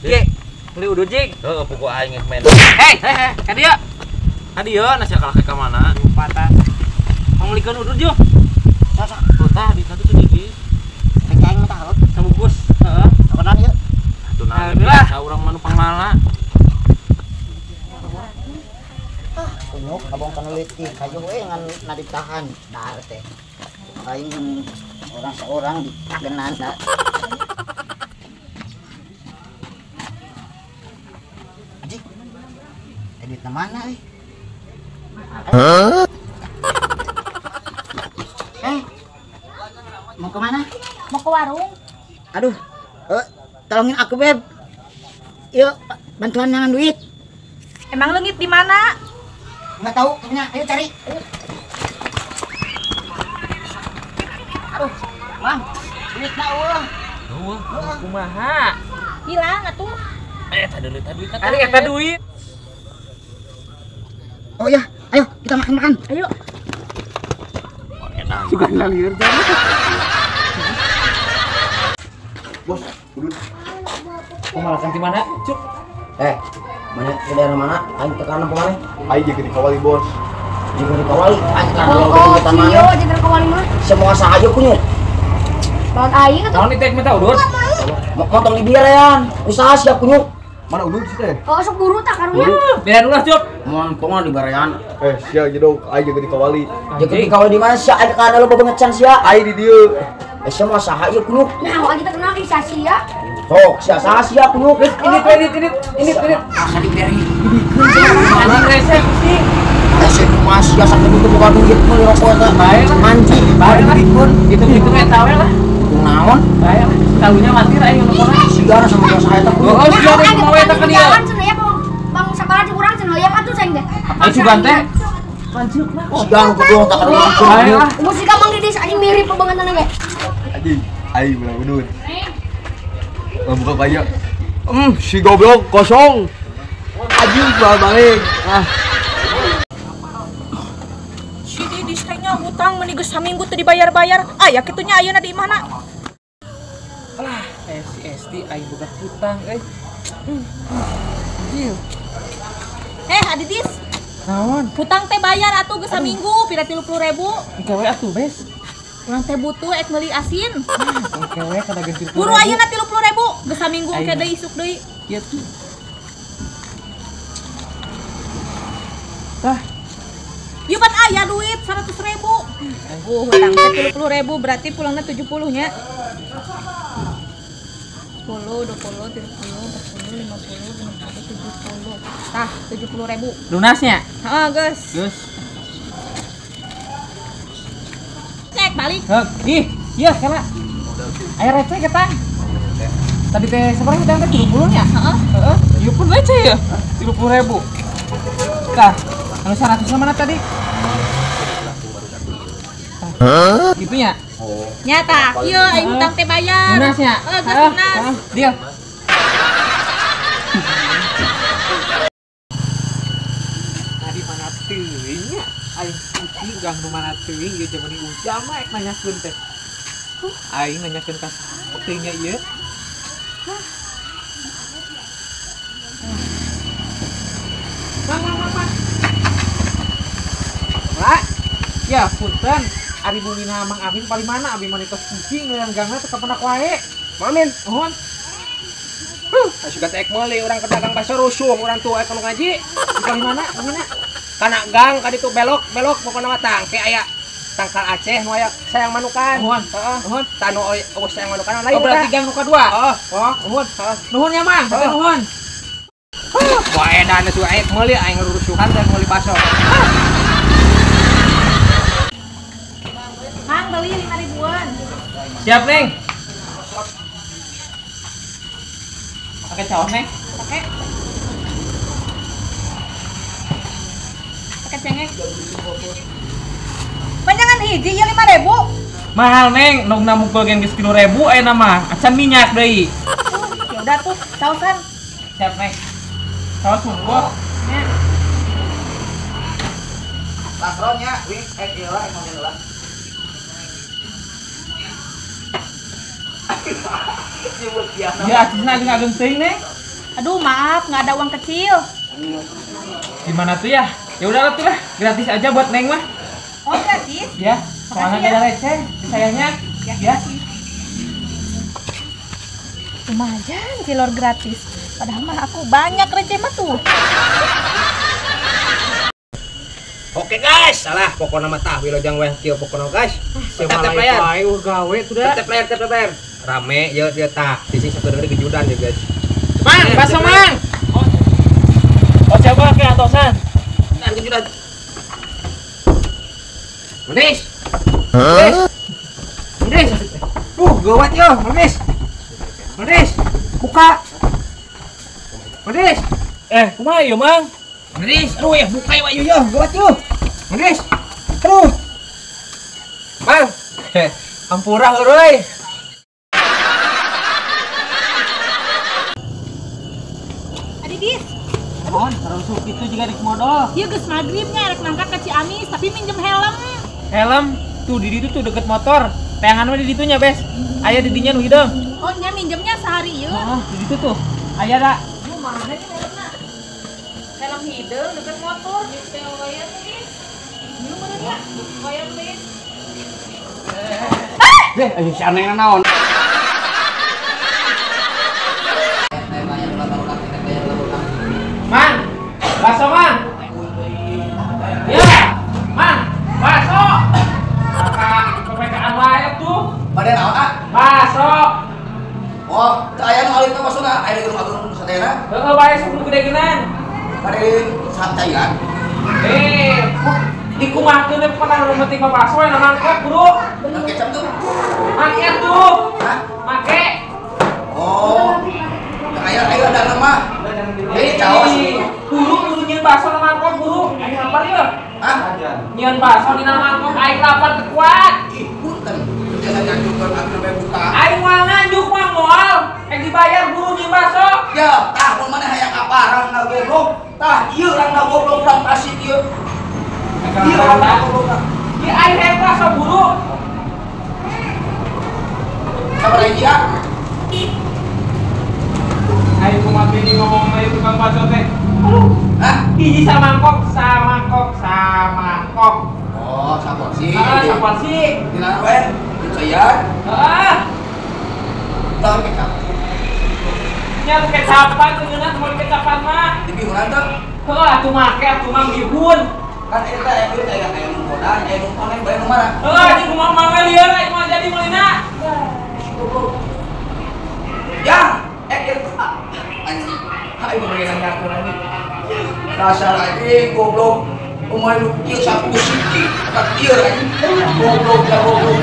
Ge, beli udud jing. Heeh, puku aing geus main. Hei, ka dieu. Ka dieu nasi kalah ka mana? Lupa tah. Panglikeun udud yo. Sok. Tuh tah di satu tuh di. Rek aing mah tah halot. Sabungkus. Heeh. Naon ieu? Atuh naon biasa urang mah nu pangmala. Kunyuk abong kana leutik hayu we ngan ditahan dahar teh. Aing orang seorang ditagenan. Anjing. Duitna mana euy? Hah? Mau kemana? Mau ke warung. Aduh, tolongin aku beb. Yuk, bantuan jangan duit. Emang leungit di mana? Nggak tahu, kemana? Ayo cari. Ayo. Aduh, Mang, duitna eueuh. Eueuh, kumaha? Hilang atuh. Eta duit, eta duit. Ari eta duit. Oh ya, ayo kita makan-makan. Ayo. Suka lalir jalan. Bos, udud. Pemalakan di mana? Cuk. Mana ke daerah mana? Aing tekanan apa mana? Aing jaga di Kawali, Bos. Jaga di Kawali. Aing tekanan oh, mana? Iya, jaga di Kawali mah. Semua sahaja kunyuk. Lawan aing atuh. Naon ieu minta udud? Motong di biaran. Usaha sia kunyuk. Mana udud sih teh? Oh, sok buru tah karunya. Biaran ulah, Cuk. Montong di barean. Sia gitu, aing jaga di Kawali. Jaga di Kawali di mana sia? Aing tekanan lu bebengecan sia. Aing di dieu. Semua saha ieu kunyuk. Nah, kita kenal ki sia. Sok, sia saha sia kunyuk. Ini. Asa diberi. Anjing rese sih. Rese kumaha sia sakitu teu boga duit meuli rokok eta. Bae lah. Anjing, bae lah. Hitung-hitung eta we lah. Hitung naon? Bae lah. Tahunya mati lah aing ngomongna. Sigara sama bos eta kunyuk. Oh, sia teh mau eta ka dieu. Cenah ya Bang sabaraha jeung urang cenah hoyong atuh saing teh. Aing sugan teh. Lanjut lah. Sigara kudu tak Bae lah. Musik Mang Didis anjing mirip bebangetan ge. Anjing, aing beunang udud. Buka banyak. Si goblok kosong. Anjing balik. Ah. Si Didis teh nya hutang meuni geus saminggu teu dibayar-bayar. Aya kitu nya ayeuna di imahna. Alah, si SD aing boga hutang euy. Anjir. Adidis. Naon? Hutang teh bayar atuh geus saminggu pira 30.000. Engke we atuh, Bes. Urang teh butuh ek meuli asin. Engke we kada geus 30.000. Buru ayeuna 30.000, geus saminggu engke deui isuk deui. Ieu tuh. Tah. Ieu pan aya duit 100.000. Hutang teh 30.000 berarti pulangna 70 nya. 10, 20, 30, 40, 50, 60, 70. Tah, 70.000. Lunasnya? Heeh, geus. Geus. Cek balik. Heuh, ih, ieu kela. Aya receh eta. Tadi teh sabaraha hutang teh 70 nya? Heeh. Heeh, ieu pun receh ya. 30.000. Tah, anu 100 mana tadi? Hah? Gitu nya? Oh. Nyata, ieu aing hutang teh bayar. Lunas nya? Heeh, geus lunas. Deal. Tadi mana teuing nya? Aing putih gang nu mana teuing ieu jaman ujang mah ek nanyakeun teh. Aing nanyakeun ka saha teuing nya ieu? Mang. Lah, ya punten. Ari bumina Mang Amin paling mana abi mah tos pusing ngeureun gangna teu kapenak wae. Mang Amin, nuhun. Asup teh ek meuli urang ke dagang bakso rusuh urang tua ek nu ngaji. Di paling mana? Bumina? Kana gang ka ditu belok pokona mah tangke aya tangkal Aceh nu aya sayang manukan. Nuhun. Heeh. Nuhun. Tah nu eueuh sayang manukan lain. Oh, berarti gang nu kadua. Heeh. Oh, nuhun. Heeh. Nuhun nya Mang, nuhun. Wah edan asup ek meuli aing rusuhan teh meuli bakso. Mang beli 5.000-an. Siap, Neng. Pakai saus, Neng? Pakai. Pakai cengek. Panjangan hiji ya 5.000. Mahal, Neng. Nongna mukul gen geus 3.000 ayeuna mah. Acan minyak deui. Ya udah tuh, sausan. Siap, Neng. Saus munggo. Ya. Pasronnya, wih, ieu lah emang lah. Ya, acisna ageng-ageng teuing, Neng. Aduh, maaf, nggak ada uang kecil. Gimana tuh ya? Ya udahlah tuh lah, gratis aja buat Neng mah. Oh, gratis? Ya, soalnya ada receh di sayanya. Ya. Ya. Lumayan cilor gratis. Padahal mah aku banyak receh mah tuh. Oke guys, salah pokoknya mah tah wilujeng weh kieu pokokna guys. Tetep layar. Gawe tuh dah. Tetep layar, tetep layar. Rame ya dia tah. Di sini satu dari kejudan ya guys. Mang, bakso Mang. Oh, siapa ke atosan? Nah, kejudan. Manis. Manis. Manis. Gawat yo, manis. Manis. Buka. Manis. Kumaha ieu, Mang? Manis, aduh ya buka yo yo, gawat yo. Manis. Aduh. Mang. Ampura euy. Adidis. Oh, terusuk itu juga rek modal. Ieu geus magribnya rek nangkat ka Ciamis tapi minjem helm. Helm tuh di ditu tuh deket motor. Tayangan mah di ditunya, Bes. Aya di dinya nu hideung. Oh, nya minjemnya sehari ieu. Heeh, di ditu tuh. Aya da. Lu mana nih helmna? Helm hideung deket motor. Ieu mana dia? Wayang deui. Deh, ayo si aneh naon. Mang, bakso Mang. Ya, Mang, bakso. Kakak PPKan wae tuh. Bade naon ah? Bakso. Oh, teu aya nu alit mah baksona, aya di agung satena. Heeh, bae sok nu gede-gedean. Bade santaian. Dikumakeun we pernah nu penting mah bakso na mangkok, Bro. Nang kecap tuh. Make tuh. Hah? Make. Oh. Teu aya aya ada mah. Caos. Guru kudu nyieun bakso na mangkok, Guru. Aing lapar ieu. Hah? Nyieun bakso dina mangkok aing lapar teu kuat. Ih, punten. Biasa nganjukkeun atuh we buka. Aing moal nganjuk mah moal. Ek dibayar guru nyieun bakso. Ya, tah mun maneh hayang apa rangna goblok. Tah ieu rangna goblok urang Tasik ieu. Ieu rangna goblok. Ieu aing hayang bakso guru. Sabar ieu. Ayo kumaha ini ngomong ayo tukang bakso teh. Aduh. Hah? Hiji samangkok, samangkok, samangkok. Oh, saporsi. Heeh, saporsi. Dina we, dicayan. Heeh. Tah kecap. Nya kecapan teu mun kecapan mah. Di bihunan teh. Heuh, atuh make atuh mah bihun. Kan eta aya duit aya aya nu modal, aya nu panen bae nu mana? Heuh, anjing kumaha mah we lieur aing mah jadi meulina. Ya, anjing. Aing bagi nanya aku lagi. Dasar anjing goblok. Umur lu kieu sapu siki, tak ieu anjing. Goblok ya goblok.